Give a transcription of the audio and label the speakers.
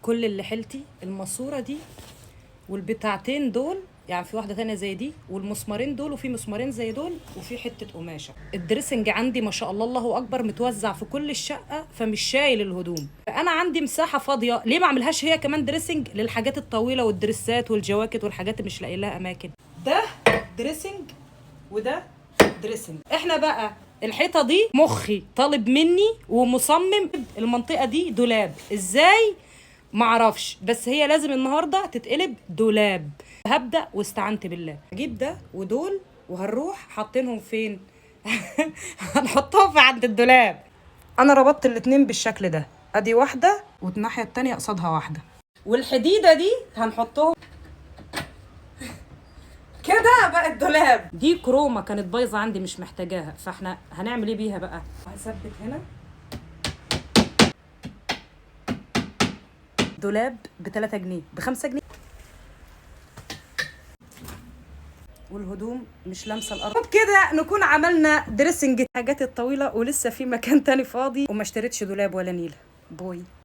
Speaker 1: كل اللي حيلتي الماسورة دي والبتاعتين دول، يعني في واحدة تانية زي دي والمسمارين دول، وفي مسمارين زي دول، وفي حتة قماشة. ال dressing عندي ما شاء الله الله اكبر متوزع في كل الشقة، فمش شايل الهدوم. فانا عندي مساحة فاضية، ليه ما اعملهاش هي كمان dressing للحاجات الطويلة والدريسات والجواكت والحاجات اللي مش لاقي لها اماكن؟ ده dressing وده dressing. احنا بقى الحيطة دي مخي طالب مني ومصمم المنطقة دي دولاب، ازاي معرفش، بس هي لازم النهارده تتقلب دولاب. هبدا واستعنت بالله، اجيب ده ودول وهنروح حاطينهم فين؟ هنحطهم في عند الدولاب. انا ربطت الاتنين بالشكل ده، ادي واحدة والناحية التانية قصادها واحدة، والحديده دي هنحطهم كده بقى الدولاب. دي كرومه كانت بايظة عندي مش محتاجاها، فاحنا هنعمل ايه بيها بقى؟ هثبت هنا دولاب ب 3 جنيه، ب 5 جنيه، والهدوم مش لامسه الارض. كده نكون عملنا dressing الحاجات الطويلة، ولسه في مكان تاني فاضي وما اشتريتش دولاب ولا نيله. bye.